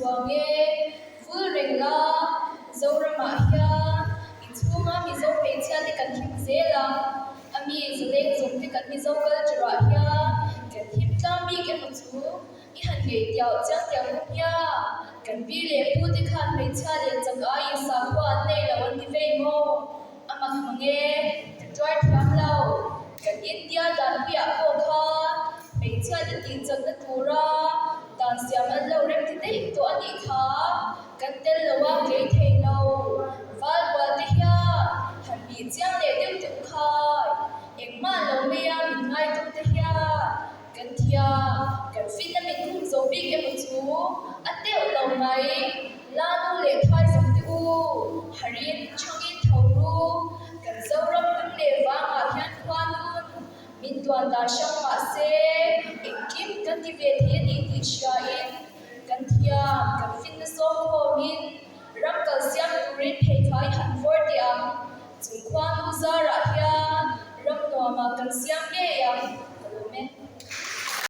chhuang e. Vul reng la, Zoramah hian i chhunga Mizo hmeichhia te kan him zel a, a mi zaleng zawng te kan Mizo culture ah hian kan him tlang bik emaw chu i han ngei tiau chiang tiang bawk nia. Kan pi leh pu te khan hmeichhia leh chak aiin sakhua an nei lo an ti vei maw? A mak mang e, ka tuar thiam lo. Kan India danpuiah pawh khan hmeichhia te tih chakna tura dan siam an lo rem ti daih tawh a nih kha. Kan tel lo a kei thei lo. Valbual te hian han bih chiang leh deuh deuh khai. Engmah lo mai a min ngaitu te hian kan thiam, kan finna min khum zo bik emaw chu a teuh lo mai. Lanu leh thai zawng te u, harin changin tho ru, kan Zoram lung leh vangah hian khuanun min duan dan hrang mah se, engkim kan ti ve thei a ni tih hriain kan thiam, kan finna sawm khawmin ram kal siam turin pheikhai han vawr teh ang. Chung khuanu zarah hian ram nuamah kan siam ngei.